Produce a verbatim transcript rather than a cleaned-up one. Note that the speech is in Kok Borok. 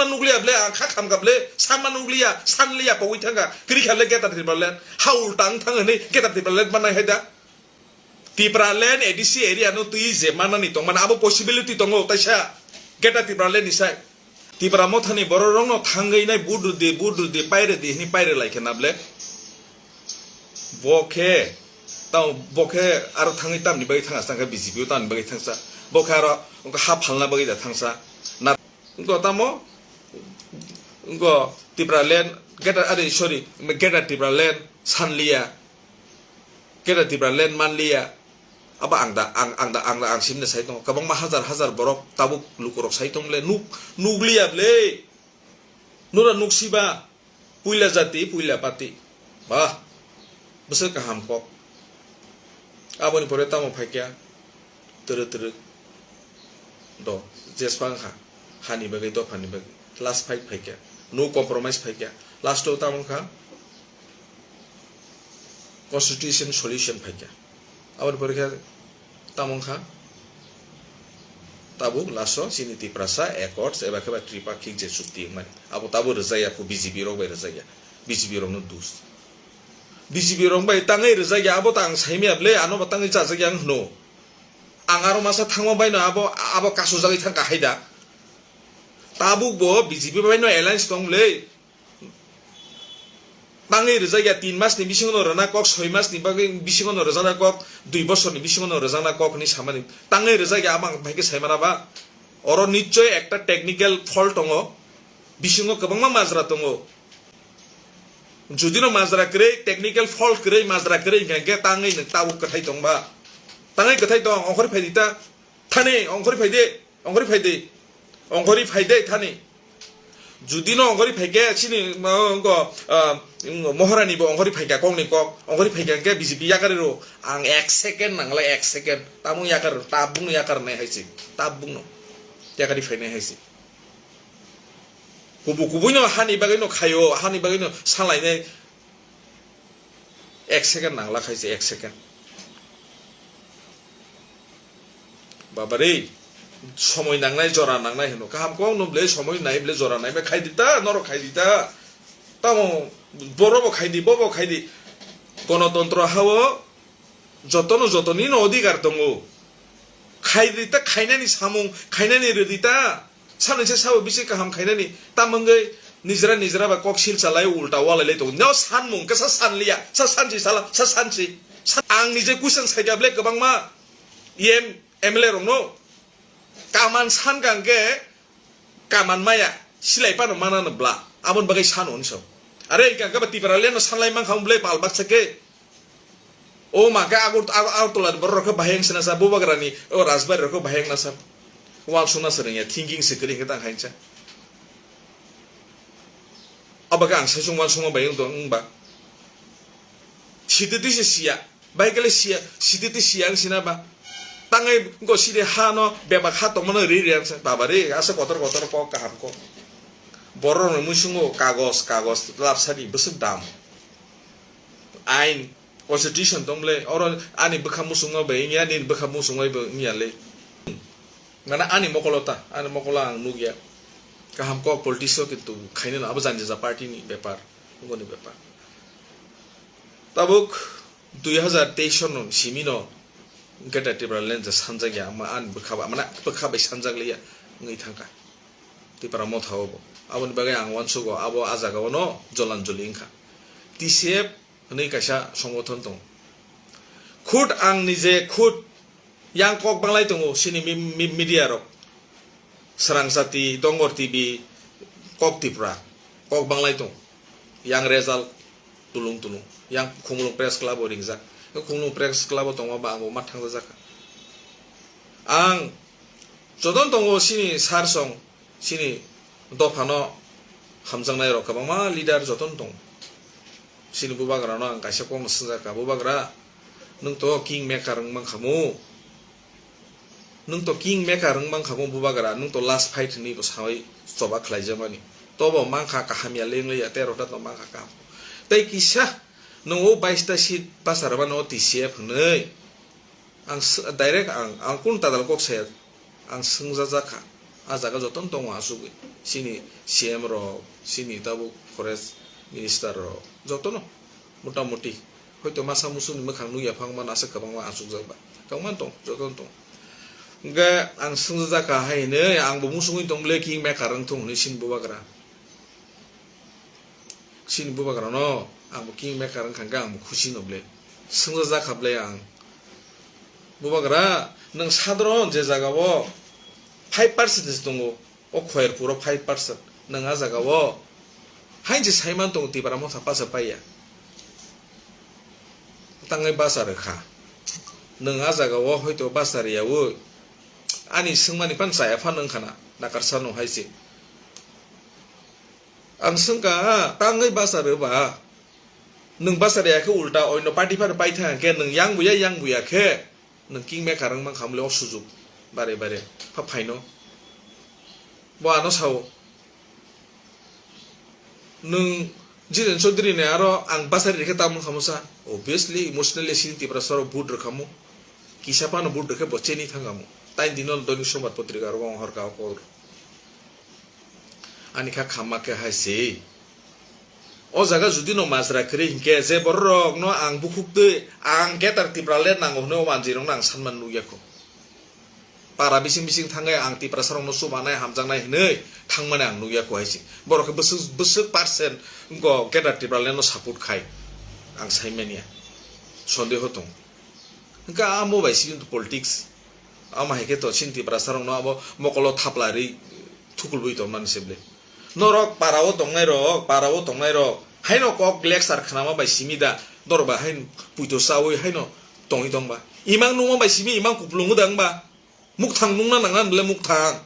Nukliya ble, ang kha khamkha ble, sanma nukliya, sanliya pogwi thangkha, kwrwi kha ble Greater Tipraland, ha ulta wng thang hwnwi Greater Tipraland mannai hai da. Tipraland A D C area no twi je manani tongmani abo possibility tongo, taisa Greater Tipraland ni sai. Tipra mothani borok rokno thangwi nai vote rwdi, vote rwdi, pairwdi hwnwi pairwlai khe na ble. Bo khe, tamo bo khe aro thangwi tamni bagwi thangsa, thangkha B J P o tamni bagwi thangsa. Bo khe aro wngkha ha phalna bagwi da thangsa. Na, wngkha tamo, wngkha Tipraland, Greater, are, sorry, Greater Tipraland sanliya, Greater Tipraland manliya. Abo ang da, ang, ang da, ang da, ang simna sai tongo. Kwbangma hajar hajar borok tabuk lukurok sai tong le, nuk, nukliya ble. Nura nuksiba, puila jati, puila pati. Bah, bwswk kaham kok. Aboni pore tamo phaikya, twrwk twrwk. Do, jespa wngkha, hani bagwi, dophani bagwi. Last fight phaikya, no compromise phaikya. Last o tamo wngkha, constitution solution phaikya. Aboni pore khe tamo wngkha, tabuk last o chini Tiprasa Accords eba khe ba tripakhik je chukti wngmani, abo tabuk rwjakya, kho B J P rok bai rwjakya, B J P rokno dus. B J P rok bai tangwi rwjakya, abo ta ang saimaya ble, ano bo tangwi chajakya wng hwno. Ang aro masa thangma baino abo, abo kasujagwi thangkha hai da. Tabuk bo B J P baino alliance tong le. Tangwi rwjakya, tin mas ni bisingo no rwna kok, soi mas ni bagwi bisingo no rwjakna kok, dui bosor ni bisingo no rwjakna kok hwnwi samani. Tangwi rwjakya, abo ang phaikhe saimana ba. Oro nichoi ekta technical fault tongo, bisingo kwbangma majra tongo. Judino majra kwrwi, technical fault kwrwi, majra kwrwi hwnkhe tangwi nwng tabuk kwthai tongba. Tangwi kwthai tong, ongkhorwi phaidi ta. Thani, ongkhorwi phaidi, ongkhorwi phaidi, ongkhorwi phaidi thani. Judino ongkhorwi phaikhe chini, ma, wngkha, ah, Moharani bo ongkhorwi phaikha kokni kok, ongkhorwi phaikha hwnkhe B J P yakarwi rw, ang ek second nangla, ek second. Tabuk yakar, tabukno yakarnai hai se, tabukno yakarwi phainai hai se. Kubu kubuino hani bagwino khaio, hani bagwino salainai. Ek second nangla khaise, ek second. Babari, somoi nangnai, jora nangnai hino. Kaham kok no ble, somoi nai ble, jora nai ble, khai di ta, norok khai di ta. Tamo, boro bo khai di, bo bo khai di. Gonotontro hao, jotono jotoni no odhikar tongo. Khai di ta, khainani samung, khainani rw di ta. Sanwi se sabo bisi kaham khainani, tamo wngwi nijra nijra ba kok sil chalai ulta walai lai tongo. No sanmung kisa sanliya, sa sansi sala, sa sansi. Sa-, ang nije kuisang saikha ble kwbangma E M, M L A rokno. Kaman sankha hwnkhe kaman maya, silai phano manano bla. Aboni bagwi sano hinwi sao. Are hwnkhe ang khe ba Tipraland no sanlai mankha ble pal baksa khe. O ma khe Agar-, Agar-, Agartala ni borok rok khe bahai wng sina sa, Bubagra ni o Rajbari rok khe bahai wng na sa. Uansukna se rwngya, thinking se kwrwi hwnkhe tang khainsa. Abo khe ang saichung uansukma bai wng tong wng ba. Sitwtwi se siya, bai khe le siya, sitwtwi siya wng sina ba. Tangwi go side ha no bebak ha tongmano ri ri ang sa, baba re, asa kotor kotor kok kaham kok. Borok rok ni muisungo kagos, kagos lapsani bwswk dam. Ain, constitution tong ble, oro ani bwkha musungma bai wngya, nini bwkha musungma bai wngya le. Mana ani mokolo ta, ani mokolo ang nukya. Kaham kok politics o kintu khainani abo jani jani party ni bepar, ungoni bepar. Tabuk dui hazar teis no simi no Greater Tipraland je sanjakya, ama ani bwkha ba, mana bwkha bai sanjak liya wngwi thangkha. Tipra motha o bo. Aboni bagwi ang uansugo, abo a jaga o no jolan joli wngkha. T C F hwnwi kaisa songothon tongo. Khud ang nije khud yang kok banglai tongo chini mi-, mi-, media rok. Srang Jati, Dongor T V, Kok Tripura, kok banglai tongo. Yang result tulung tulung. Yang Khumulwng Press Club o ringjak. Khumulwng Press Club o tongma ba ang bo ma thangjajakha. Ang jotono tongo chini sir song, chini dophano hamjaknai rok kwbangma leader jotono tongo. Chini bubagra no ang kaisa kokno swngjak kha, "Bubagra, nwng to king maker wng mankha mu? Nwng to king maker wng mankha mu bubagra, nwng to last fight hinwi bo sawi choba khlaijakmani. Tobo mankha kaham ya leng ya, tei rota to mankha kaham. Tei kisa nwng o bais ta seat bachar mano T C F hinwi." Ang s-, direct ang, ang kunu tadal kok saya, ang swngjajak kha. Ah jaga jotono tongo achugwi. Chini C M rok, chini tabuk forest minister rok, jotono motamoti. Hoito masa musukni mwkhang nukya phang mano aswk kwbangma achukjak ba. Tongmani tong, jotono tong. Hwnkhe ang swngjak kha hai hwnwi, angbo musuk wngwi tong bwle, king maker wng thung hwnwi chini bubagra. Chini bubagrano angbo king maker wngkha hwnkhe angbo khusi no bwle. Swngjak kha bwle ang. Bubagra, nwng sadron je jagao five percent se tongo, o Khoyerpuro five percent. Nwng ah jagao hain se saiman tongo Tipra Motha pasa paiya. Tangwi basa rwkha. Nwng ah jagao hoito basa rwyaui ani swngmani phano chaya phano wngkha na, nakarsano hai se. Ang swngkha, tangwi basa rwba. Nwng basa rwya khe ulta oino party phano paitha hwnkhe nwng yang buya, yang buya khe nwng king maker wng mankha mole o sujuk bare bare pha phaino. Bo ano sao. Nwng Jiren Chaudhary ni aro ang basa rwya khe tamo wngkha mosa. Obviously, emotionally sini Tiprasa rok vote rwkhamo. Kisa phano vote rwkhe bo cheni thangkamo. Tain dino Doinik Sombad potrika rogo ang horkha o kok. Ani kha khamma khe hai se. O jaga judi no majra kwrwi hinkhe je borok rok no ang bukhuk twi ang Greater Tipraland nango hwnwi o manjwi rok no ang sanmani nukya kho. Para bising bising thangwi ang Tiprasa rok no chubanai hamjaknai hwnwi thangmani ang nukya kho hai se. Borok khe bwswk bwswk percent wngkho Greater Tipraland no support khai ang saimanya. Sondeho tong. Hwnkhe amo bai sini politics. Amo hai khe to chini Tiprasa rok no abo mokolo thapla rwi thukulwi tongmani se bwle. Norok para o tongnai rok, para o tongnai rok, haino kok lecture khnama bai simi da, norok bai haino puito chaui haino tongwi tong ba. Imang nungma bai simi imang kupulung da wng ba. Mukthang nungna nang nang bwle mukthang.